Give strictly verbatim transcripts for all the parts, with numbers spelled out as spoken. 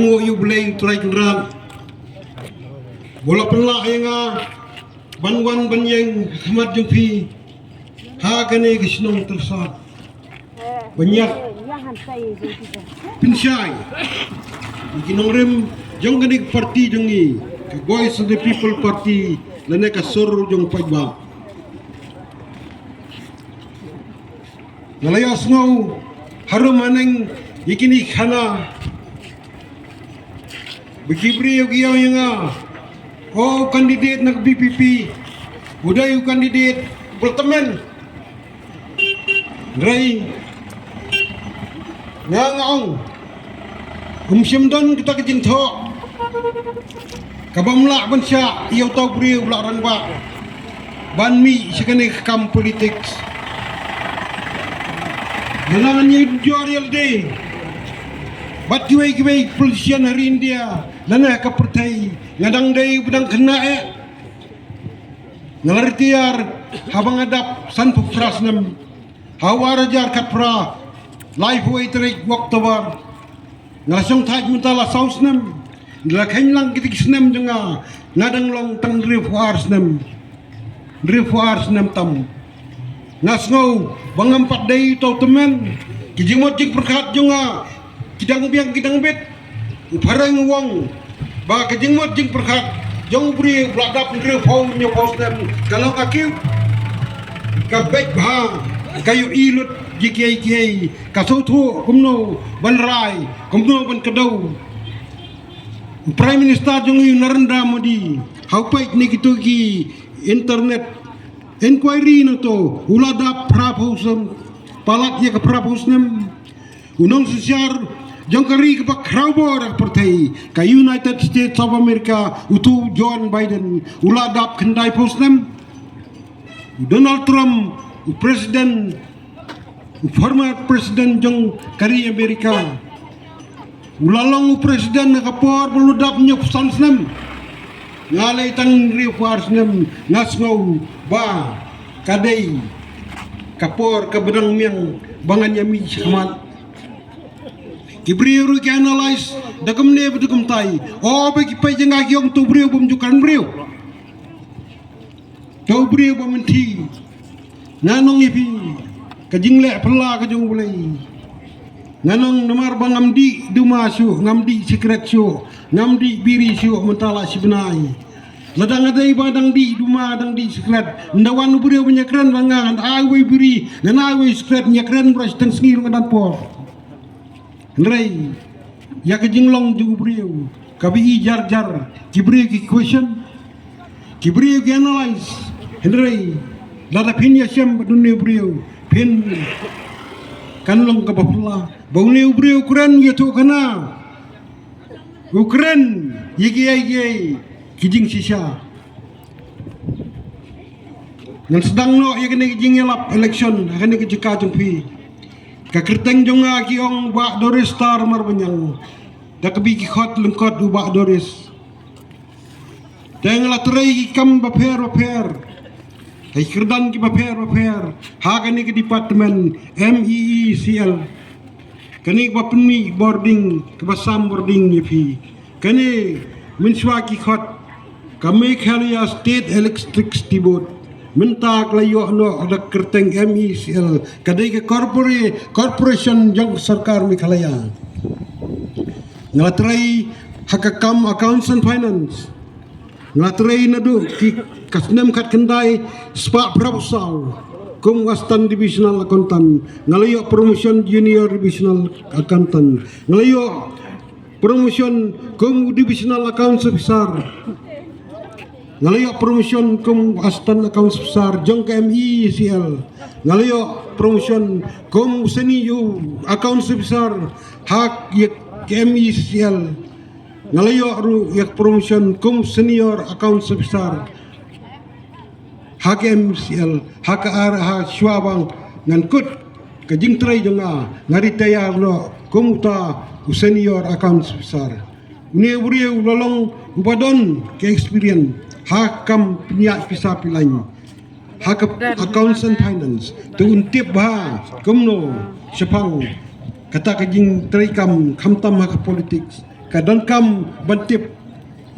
Nguh ïa U Blei U Trai Kynrad ba u la pynlah ïa nga ban wan ban ïeng ha khmat jong phi ha kane ka shnong Tyrsad. Ban ïa pynshai ïa ki nongrim jong kane ka party jong ngi, ka Voice of the People Party, lane ka sur jong paidbah. Nga la ïohsngew harum haneng ïa kine ki khana ba ki briew ki ïa nga, o, u candidate na ka V P P u dei u candidate ba la tymmen. Hynrei nga nga ong, um shym don kata ka jingthoh kaba ym lah ban shah ïa uta u briew ba la rangbah ban mih sha kane ka kam politics. Nga nang ïa jor ïa lade bad kiwei kiwei politician ha ri India lane ha ka pyrthei. Nga dang dei ba dang khynnah eh. Nga la retire haba nga dap sanphew phra snem. Ha u ar hajar khatphra, laiphew wei tarik October, nga la shong thait mynta la saw snem. Nga la kheiñ lang kita ki snem jong nga, nga dang long tang hynriewphew ar snem. Hynriewphew ar snem tam. Nga sngew ba ngam pat dei uta u tymmen. Ki jingmut jingpyrkhat jong nga ki dang biang ki dang bit. U phareng u ong ba ka jingmut jingpyrkhat jong u briew ba la dap hynriewphew hynñiewphew snem ka long ka kiew, ka beit bha, ka ïohi lut ïa kiei kiei, ka sngewthuh kumno ban rai, kumno ban kdew. U Prime Minister jong ngi u Narendra Modi ha u peit ne kito ki internet inquiry nangto u la dap phraphew snem, palat ïa ka phraphew snem. U nongsynshar jong ka ri kaba khraw bor ha ka pyrthei, ka United States of America, utu u Joe Biden, u la dap khyndaiphew snem. U Donald Trump, u president, u former president jong ka ri America, u la long u president ha ka por ba u la dap hynñiewphew san snem. Nga lei tang hynriewphew ar snem, nga sngew ba ka dei ka por kaba dang miang ba ngan ïa mih shakhmat. Ki briew ruh ki analyse da kumne bad da kumtai. O, ba ki peit ïa nga ki ong, to briew bym ju kren briew. To briew ba mynthi. Nga ong ïa phi, ka jingleh phylla ka jong U Blei. Nga ong namar ba ngam dih duma shuh, ngam dih sikret shuh, ngam dih biri shuh mynta la shi bnai. Lada nga dei ba dang dih duma, dang dih sikret, ynda wan u briew ban ïakren bad nga, ngan ai wei biri, ngan ai wei sikret, ïakren ba la shiteng sngi ruh nga don por. Hynrei ïa ka jinglong jong u briew kaba i jar jar, ki briew ki question, ki briew ki analyse. Hynrei lada phin ïashem bad une u briew, phin, kan long kaba phylla. Ba une u briew u kren ïathuh khana, u kren ïa kiei kiei ki jingshisha. Ngan sdang noh ïa kane ka jingïalap election ha kane ka jaka jong phi. Ka kyrteng jong nga ki ong Bah Doris Star Marbaniang. Da kaba ki khot lyngkot u Bah Doris. Te nga la trei ki kam bapher bapher, ha ki kyrdan ki bapher bapher ha kane ka department M E E C L. Kane kaba pynmih bording, kaba sam bording ïa phi. Kane mynshuwa ki khot ka Meghalaya State Electricity Board. Mynta ka la ïoh noh da ka kyrteng M E C L, ka dei ka corpora-, corporation jong ka sorkar Meghalaya. Nga la trei ha ka kam accounts and finance. Nga la trei naduh ki, ka snem khatkhyndai spah phraphew saw kum u Assistant Divisional Accountant. Nga la ïoh promotion Junior Divisional Accountant. Nga la ïoh promotion kum u Divisional Accounts Officer. Nga la ïoh promotion kum u Assistant Accounts Officer jong ka M E E C L. Nga la ïoh promotion kum u Senior Accounts Officer ha ka M E E C L. Nga la ïoh ruh ïa ka promotion kum Senior Accounts Officer ha ka M E E C L, ha ka ar, ha shuwa ba ngan kut ka jingtrei jong nga, nga retire noh kum uta u Senior Accounts Officer. Une u briew u la long uba don ka experience ha ka kam pynïaid pisa pilaiñ ha ka accounts and finance. Te un tip bha kumno shaphang kata ka jingtrei kam, khamtam ha ka politics. ka donkam ban tip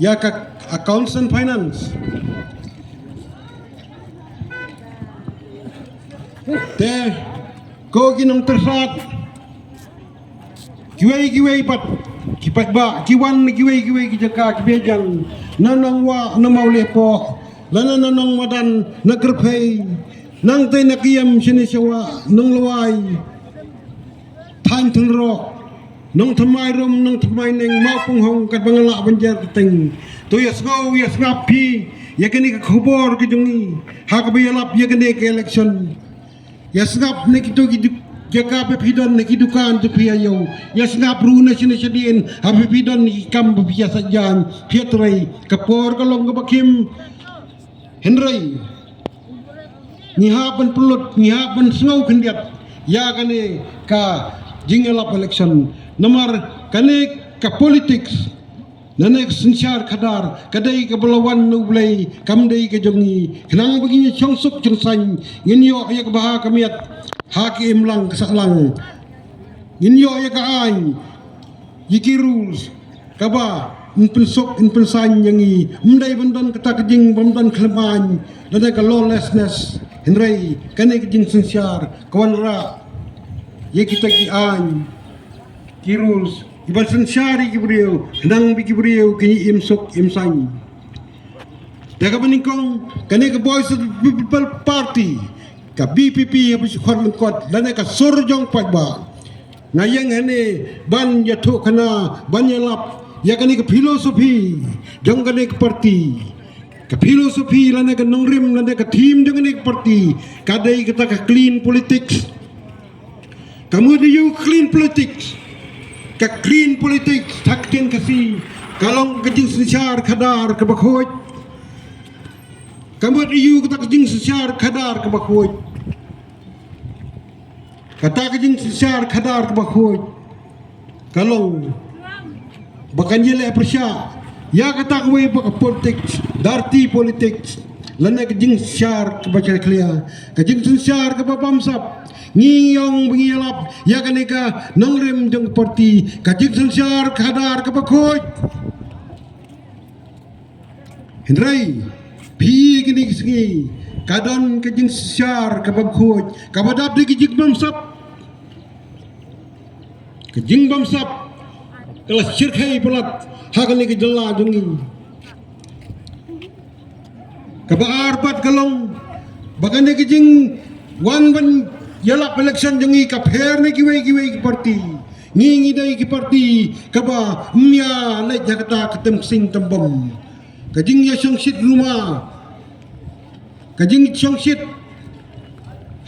ïa ka accounts and finance. Te ko ki nongtyrkhad kiwei kiwei pat ki paidbah ki wan na kiwei kiwei ki jaka ki ba jan na Nongwah, na Mawlehpoh, lane na Nongmadan, na Kyrphei, nangta na Kiam, shane sha Wah Nonglawai, Thaiñ Thunroh, Nongthymmai Rum, Nongthymmai Neng, Mawpynghong, katba nga lah ban jer kyrteng. To ïa sngew ïa sngap phi ïa kane ka khubor ka jong ngi ha kaba ïalap ïa kane ka election. Ïa sngap na kito ki duk-, jaka ba phi don, na ki dukan jong phi ïa ïoh. Ïa sngap ruh na shane shadien ha ba phi don na ki kam ba phi ïa sajan, phi ïa trei. Ka por ka long kaba khim. Hynrei ngi hap ban pynlut, ngi hap ban sngew khyndiat ïa kane ka jingïalap election. Namar kane ka politics, lane ka synshar khadar, ka dei kaba la wan na U Blei, kam dei ka jong ngi. Khnang ba ngin ïa shongsuk shongsaiñ, ngin ïoh ïa ka bha ka miat ha ka imlang ka sahlang. Ngin ïoh ïa ka aiñ, ïa ki rules, kaba yn pynsuk yn pynsaiñ ïa ngi. Ym dei ban don kata ka jing, ban don khlem aiñ, lane ka lawlessness. Hynrei kane ka jingsynshar ka wanrah ïa kita ki aiñ, ki rules, kiban synshar ïa ki briew, khnang ba ki briew kin ïa im suk im saiñ. Te kaba nyngkong, kane ka Voice of the People Party, ka V P P haba shu khot lyngkot, lane ka sur jong paidbah. Nga ïeng hangne ban ïathuh khana, ban ïalap ïa kane ka philosophy jong kane ka party. Ka philosophy lane ka nongrim lane ka theme jong kane ka party ka dei kata ka clean politics. Ka mut ïa u clean politics. Ka clean politics ha ka ktien Khasi ka long ka jingsynshar khadar kaba khuid. Ka mut ïa u kata ka jingsynshar khadar kaba khuid. Kata ka jingsynshar khadar kaba khuid ka long ba kan ïaleh pyrshah ïa kata kawei ba ka politics, dirty politics, lane ka jingsynshar kaba khia khlia, ka jingsynshar kaba bamsap. Ngi ong ba ngi ïalap ïa kane ka nongrim jong ka party, ka jingsynshar khadar kaba khuid. Hynrei phi, kine ki sngi ka don ka jingsynshar kaba khuid, kaba dap da ki jingbamsap. Ka jingbamsap ka la shyrkhei palat ha kane ka jylla jong ngi. Kaba ar pat ka long ba kane ka jingwan ban ïalap election jong ngi ka pher na kiwei kiwei ki party. Ngi ngi dei ki party kaba ym ïa leit ha kata ka tem ksing tem bom. Ka jingïashongshit ruma, ka jingshongshit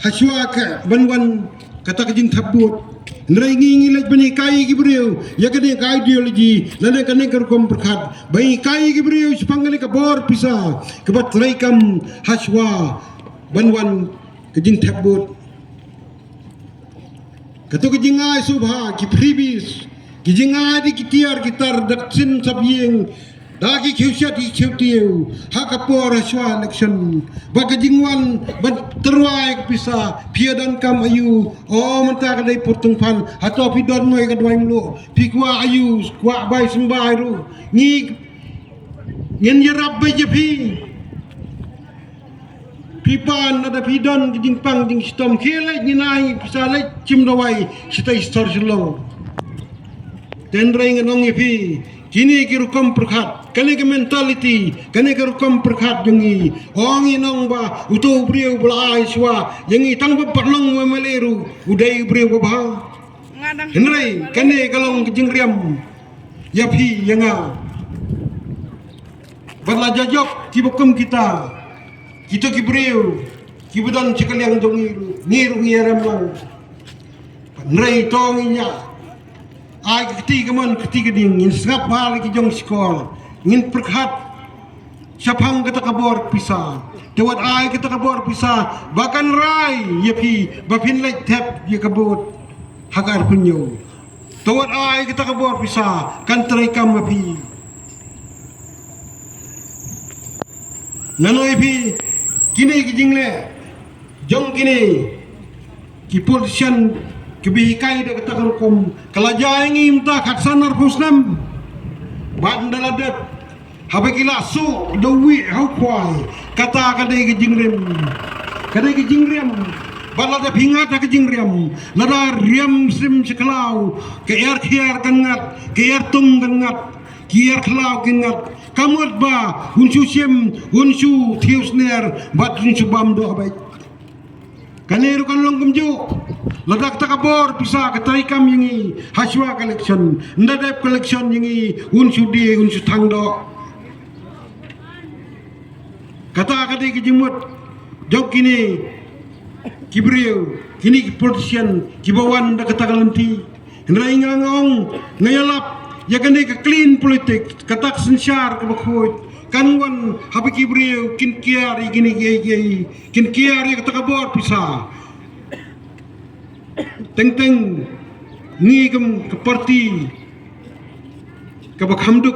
hashwa ka ban wan kata ka jingthep vote. Hynrei ngi ngi leit ban hikai ki briew ïa kane ka ideology lane kane ka rukom pyrkhat, ban hikai ki briew shaphang kane ka bor pisa kaba treikam hashwa ban wan ka jingthep vote. Kato ka jingai sngewbha, ki freebies, ki jingai da ki tiar ki tar, da ka kshin sap ïing, da ki khiew shet ki khiew tiew ha ka por hashwa election. Ba ka jingwan ban tyrwa ïa ka pisa, phi ïa donkam aïu? O, mynta ka dei por tyngphan. Hato phi don mo ïa ka dawai mluh? Phi kwah aïu? Kwah bai symbai ruh. Ngi, ngin ïarap beit ïa phi. Phi pan, lada phi don ki jingpang jingshitom, khie leit, ngin ai pisa leit shim dawai shatai sha sor Shillong. Hynrei ngan ong ïa phi, kine ki rukom pyrkhat, kane ka mentality, kane ka rukom pyrkhat jong ngi, ong, ngin ong ba uto u briew ba la ai shuwa ïa ngi, tang ba pat long u M L A ruh, u dei u briew ba bha. Hynrei kane ka long ka jingriam ïa phi ïa nga. Bad la jajok kiba kum kita, kito ki briew kiba don sha ka liang jong ngi ruh, ngi ruh ngi ïarem lang. Hynrei to ngin ïa ai ka kti kamon kti kadiang, ngin sngap bha la ki jong shkor, ngin pyrkhat shaphang kata ka bor pisa. Te wat ai kata ka bor pisa ba kan rai ïa phi ba phin leit thep ïa ka vote ha ka arphew hynñiew. Te wat ai kata ka bor pisa kan treikam ma phi. Ngan ong ïa phi, kine ki jingleh jong kine ki politician kiba hikai da kata ka rukom ka la jia ïa ngi mynta khatsan arphew snem. Bad ynda la dep, haba ki la suh da u wih ha u khwai, kata ka dei ka jingriam. Ka dei ka jingriam. Bad lada phi ngat ha ka jingriam, lada riam sim sha khlaw, ka er khiar kan ngat, ka er tung kan ngat, ki er khlaw kan ngat. Ka mut ba un shu shim, un shu thiew sner, bad un shu bam doh beit. Kane ruh kan long kumjuh. Lada kata ka bor pisa ka trei kam ïa ngi ha shuwa ka election, ynda dep ka election ïa ngi un shu die, un shu thang doh. Kata ka dei ka jingmut jong kine ki briew, kine ki politician kiba wan da kata ka lynti. Hynrei nga ong, nga ïalap ïa kane ka clean politics, kata ka synshar kaba khuid kan wan haba ki briew kin kiar ïa kine kiei kiei, kin kiar ïa kata ka bor pisa. Teng teng ngi kum ka parti kaba kham duk,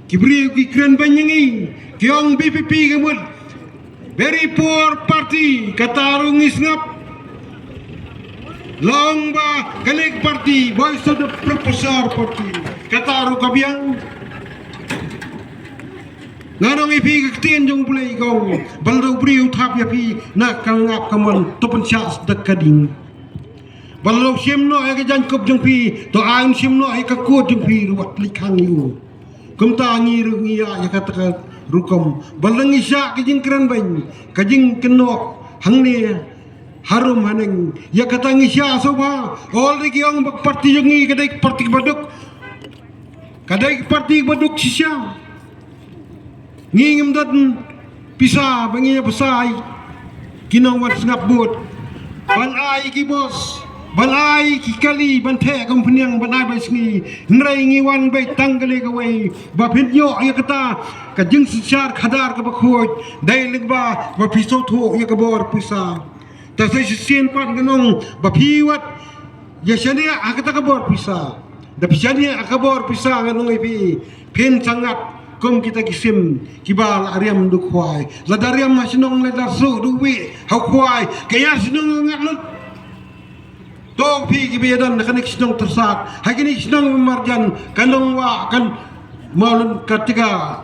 ki briew ki kren beiñ ïa ngi, ki ong VPP ka mut very poor party, kata ruh ngi sngap. La ong ba kane ka parti, Voice of the People Power Party, kata ruh ka biang. Nga ong ïa phi, ka ktien jong U Blei ka ong, ba lada u briew u thap ïa phi na ka ngap ka mon, to pynshah sdek ka ding. Ba lada u shim noh ïa ka jaiñkup jong phi, to ai un shim noh ïa ka kut jong phi ruh wat leit khang ïa u. Kumta ngi ruh ngi ïa, ïa kata ka rukom. Ba lada ngi shah ka jingkren beiñ, ka jingkynnoh hangne harum haneng, ïa kata ngi shah shuwa. Already ki ong ba ka parti jong ngi ka dei ka parti kaba duk. Ka dei ka parti kaba duk shisha. Ngi ngim don pisa ba ngi ïa pisa ïa ki nongwan sngap vote ban ai ki bos, ban ai ki kali, ban theh kum pynïang, ban ai ba sngi. Hynrei ngi wan beit tang kane kawei, ba phin ïoh ïa kata ka jingsynshar khadar kaba khuid, dei lyngba ba phi sngewthuh ïa ka bor pisa. Te sa shisien pat ngan ong ba phi wat ïa shaniah ha kata ka bor pisa. Da phi shaniah ha ka bor pisa, ngan ong ïa phi, phin sa ngat kum kita ki sim kiba la riam da u khwai. Lada riam ha shnong, lada suh da u wih ha u khwai, ka ïar shnong ngat lut. To phi kiba ïadon ha kane ka shnong Tyrsad, ha kine ki shnong marjan, ka Nongwah, kan Mawlun, ka Tga,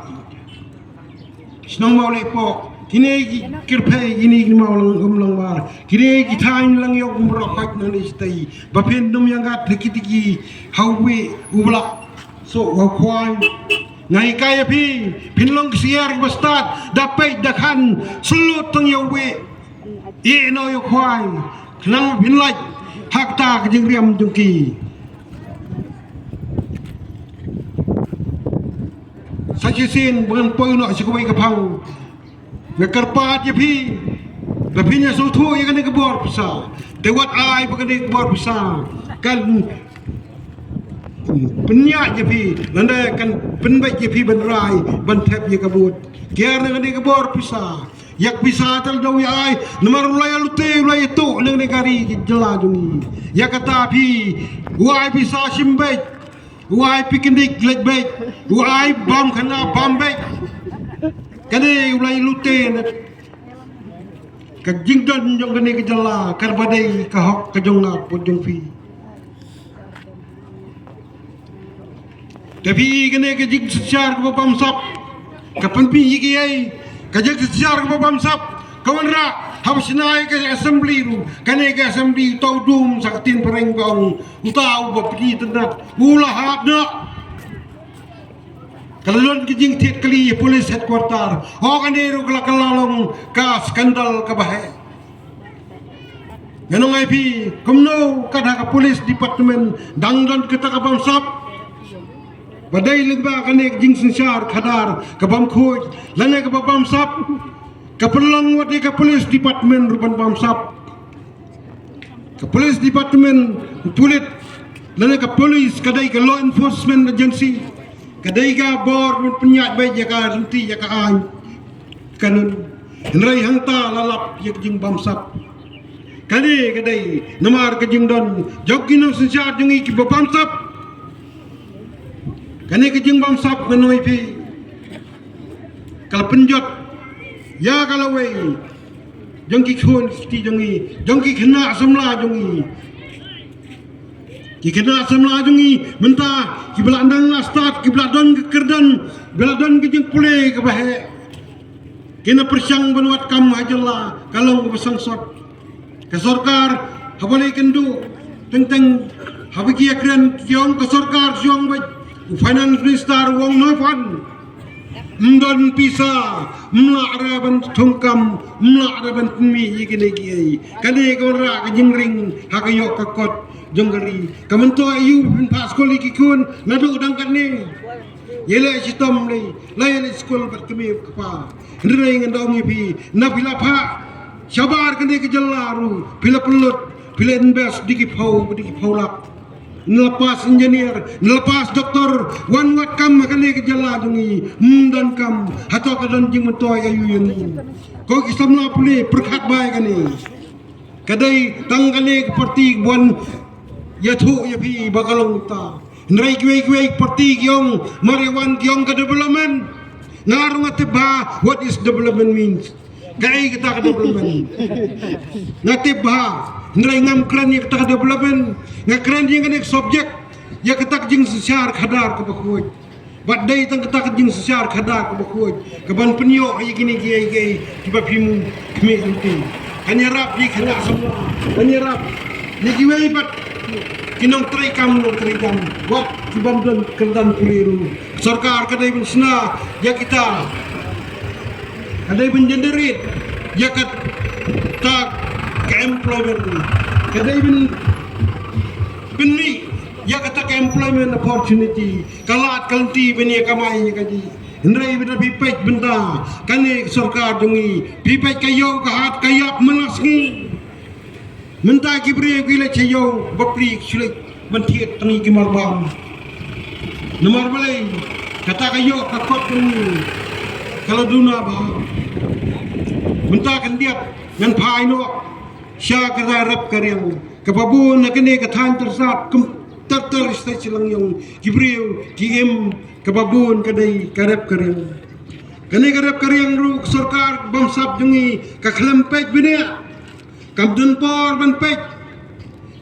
shnong Mawlehpoh, kine ki Kyrphei, kine ki Mawlang, Umlangwar, kine ki thaiñ Langïong, Umrok, Hait, nangne shatai. Ba phin ym ïa ngat ha kiti ki, ha u wih u ba la suh ha u khwai. Nga hikai ïa phi, phin long ki syiar kiba stad, da peit da khan, syllut tang ïa u wih. Ïeh noh ïa u khwai, khnang phin lait ha kata ka jingriam jong ki. Sa shisien ba ngan poi noh sha kawei ka phang, nga kyrpad ïa phi, ba phin ïa sngewthuh ïa kane ka bor pisa. Te wat ai ba kane ka bor pisa kan pynïaid ïa phi, lane kan pynbeit ïa phi ban rai ban thep ïa ka vote. Kiar na kane ka bor pisa. Ïa ka pisa te la dei ïa ai, namar u la ïa lute, u la ïa tuh na kane ka ri ka jylla jong ngi. Ïa kata phi, u ai pisa shim beit, u ai picnic leit beit, u ai bam khana bam beit. Kane u la ïa lute na ka jingdon jong kane ka jylla, kaba dei ka hok ka jong nga bad jong phi. Te phi, kane ka jingsynshar kaba bamsap, ka pynphi ïa kiei, ka jingsynshar kaba bamsap ka wanrah haba shna ïa ka assembly ruh. Kane ka assembly, uta u dum sa ka ktien phareng ba ong, uta uba pynïaid tynat u la hap noh. Ka la don ka jingthied kali ïa police headquarter. O, kane ruh ka la, ka la long ka scandal kaba heh. Ngan ong ïa phi, kumno kat ha ka police department dang don kata ka bamsap? Ba dei lyngba kane ka jingsynshar khadar ka bamkhuid lane kaba bamsap, ka pynlong wat ïa ka police department ruh ban bamsap. Ka police department, pulit, lane ka police ka dei ka law enforcement agency. Ka dei ka bor ban pynïaid beit ïa ka rynti, ïa ka aiñ kanun. Hynrei hangta la lap ïa ka jingbamsap. Kane ka dei namar ka jingdon jong ki nongsynshar jong ngi kiba bamsap. Kane ka jingbamsap, ngan ong ïa phi, ka la pynjot ïa ka lawei jong ki khun ki kti jong ngi, jong ki khynnah samla jong ngi. Ki khynnah samla jong ngi mynta kiba la nang la stad, kiba la don ka kyrdan, kiba la don ka jingpule kaba heh, ki na pyrshang ban wad kam ha jylla, ka long kaba sangsot. Ka sorkar haba la ïakynduh teng teng, haba ki ïakren ki ong, ka sorkar shu ong beit, u finance minister u ong, no fund. Ym don pisa, ym lah re ban thung kam, ym lah re ban pynmih ïa kine kiei. Kane ka wanrah ka jingring ha ka ïoh ka kot jong ka ri. Ka myntoi aïu phin phah skul ïa ki khun naduh dang katne? Ïaleh shitom lei, la ïaleh skul bad kmie kpa. Hynrei ngan da ong ïa phi, na phi la phah shabar kane ka jylla ruh, phi la pynlut, phi la invest da ki phew, da ki phew lak. Ngi la pass engineer, ngi la pass doctor, wan wad kam ha kane ka jylla jong ngi, ym don kam, hato ka don jingmyntoi aïu ïa ngi? Ko ki samla pule, pyrkhat bha ïa kane. Ka dei tang kane ka parti ka ban ïathuh ïa phi ba ka long kumta. Hynrei kiwei kiwei ki parti ki ong, mar ïa wan ki ong ka development. Nga ruh nga tip bha what is development means. Kaei kata ka development? Nga tip bha, hynrei ngam kren ïa kata ka development. Nga kren ïa kane ka subject, ïa kata ka jingsynshar khadar kaba khuid. Bad dei tang kata ka jingsynshar khadar kaba khuid kaban pynïoh ïa kine kiei kiei kiba phi mut khmih lynti. Kan ïarap ïa ki khynnah samla, kan ïarap ïa kiwei pat ki nongtrei kam, nongtrei kam, wat ki bym don kyrdan pule ruh. Sorkar ka dei ban shna ïa kita, ka dei ban generate ïa kata ka employment, ka dei ban pynmih ïa kata ka employment opportunity, ka lad ka lynti ban ïa kamai ïa ka jingim. Hynrei ba da phi peit mynta kane ka sorkar jong ngi, phi peit ka ïew ka hat ka ïap man la sngi. Mynta ki briew ki leit sha ïew bapli, ki shu leit ban thied tang ïa ki marbam. Namar balei? Kata ka ïoh ka kot jong ngi ka la duna bha. Mynta khyndiat ngan phai noh sha kata rep ka riang. Kaba bun na kane ka thaiñ Tyrsad, kum ter ter sha Shillong, ki briew ki im, kaba bun ka dei ka rep ka riang. Kane ka rep ka riang ruh ka sorkar bamsap jong ngi ka khlem peit bniah. Kam don por ban peit.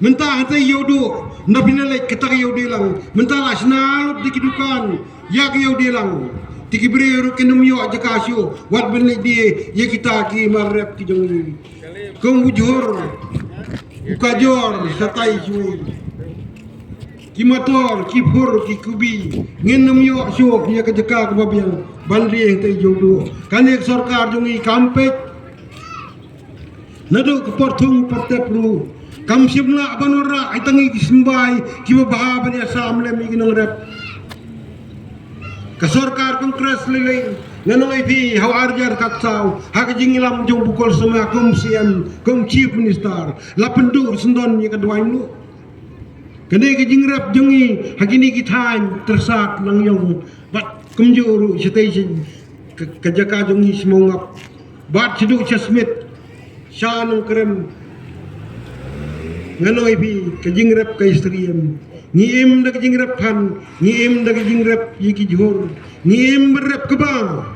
Mynta hangtei Ïewduh, na phi la leit kata ka Ïewdilang, mynta la shna lut da ki dukan ïa ka Ïewdilang. Te ki briew ruh kin ym ïoh jaka shuh, wat ban leit die ïa kita ki mar rep ki jong ngi. Kum u jhur, u kajor, shatai shuh. Ki mator, ki phur, ki kubi, ngin ym ïoh shuh ïa ka jaka kaba biang ban die hangtei Ïewduh. Kane ka sorkar jong ngi kam peit. Naduh ka por thung por tep ruh kam shym lah ban wanrah ïa tang ïa ki symbai kiba bha ban ïasam lem ïa ki nongrep. Ka sorkar Congress lei lei, ngan ong ïa phi, ha u ar hajar khatsaw, ha ka jingïalam jong u Kol Sema kum C M, kum Chief Minister, la pynduh syndon ïa ka dawai mluh. Kane ka jingrep jong ngi ha kine ki thaiñ Tyrsad, Nongïalam bad kumjuh ruh shatei sha ka, ka jaka jong ngi sha Mawngap bad shaduh sha Smit, sha Nongkrem. Ngan ong ïa phi, ka jingrep ka ïasyriem. Ngi im da ka jingrep phan, ngi im da ka jingrep ïa ki jhur, ngi im ban rep kaba.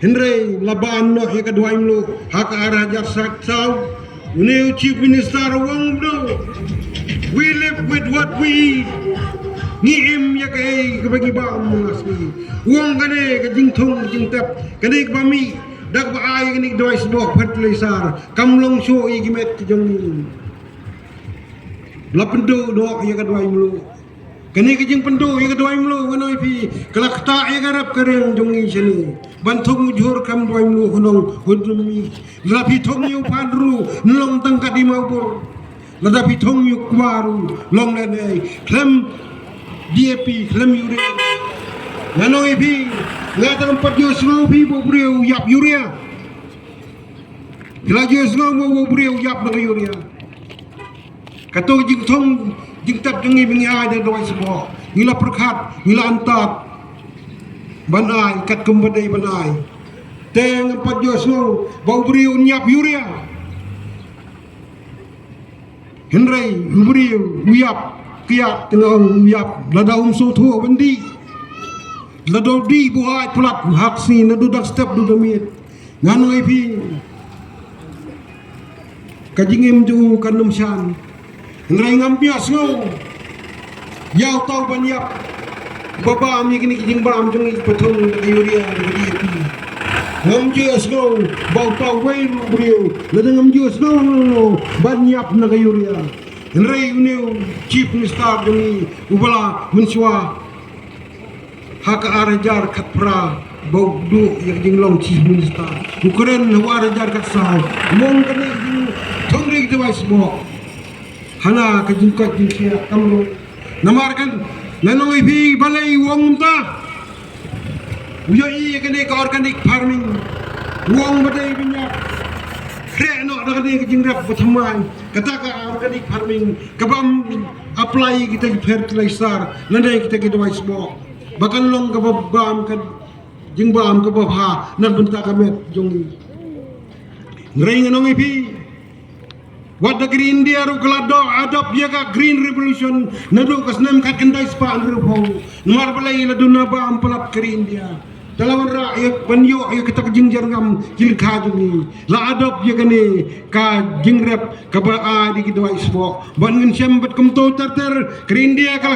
Hynrei la ban noh ïa ka dawai mluh ha ka ar hajar khatsaw. Une u Chief Minister u ong, bro, we live with what we eat. Ngi im ïa kaei kaba ngi bam man la sngi. U ong kane ka jingthung jingtep, kane kaba mih da kaba ai kane ka dawai sboh fertilizer, kam long shuh ïa ki met ki jong ngi. La pynduh noh ïa ka dawai mluh. Kane ka jingpynduh ïa ka dawai mluh, ngan ong ïa phi, ka la ktah ïa ka rep ka riang jong ngi shane. Ban thung u jhur khlem dawai mluh, ngan ong, ngan ong ïa phi. Lada phi thung ïa u phan ruh, ngan long tang ka dima u bor. Lada phi thung ïa u kma ruh, long lane, khlem D A P, khlem urea. Ngan ong ïa phi, nga tang pat ïohsngew phi ba u briew u ïap urea. Phi la ïohsngew mo ba u briew u ïap na ka urea? Kato ka jingthung jingtep jong ngi ba ngi ai da dawai sboh, ngi la pyrkhat, ngi la antad ban ai katkum ba dei ban ai. Te ngam pat ïohsngew ba u briew un ïap urea. Hynrei u briew u ïap, ka ïap, te nga ong u ïap, lada um sngewthuh ban dih, lada u dih ba u hap palat, u hap sngi, naduh dang step, duh dang miet. Ngan ong ïa phi, ka jingim jong u kan ym shan. Hynrei ngam ju sngew ïa uta u ban ïap ba bam ïa kine ki jingbam jong ngi, pathung da ka urea da ka D A P. Ngam ju sngew ba uta uwei ruh u briew, lada ngam ju sngew ban ïap na ka urea. Hynrei une u Chief Minister jong ngi uba la mynshuwa ha ka ar hajar khatphra ba u duh ïa ka jinglong Chief Minister, u kren ha u ar hajar khatsaw, u ong kane ka jingthung ri ki dawai sboh hana ka jingkoit jingkhiah kam long. Namar kan, ngan ong ïa phi balei u ong mynta. U ïohi ïa kane ka organic farming, u ong ba dei ban ïa khreh noh da kane ka jingrep ba thymmai. Kata ka organic farming, ka bym apply kita ki fertilizer lane kita ki dawai sboh, ba kan long kaba bam ka jingbam kaba bha na ka bynta ka met jong ngi. Hynrei ngan ong ïa phi, wat da ka ri India ruh ka la do adopt ïa ka Green Revolution naduh ka snem khatkhyndai spah hynriewphew. Namar balei? La duna bam palat ka ri India. Te la wanrah ïa ban ïoh ïa kata ka jingjyrngam jingkha jong ngi, la adopt ïa kane ka jingrep kaba ai da ki dawai sboh. Ban ngin shem bad kumto ter ter, ka ri India ka la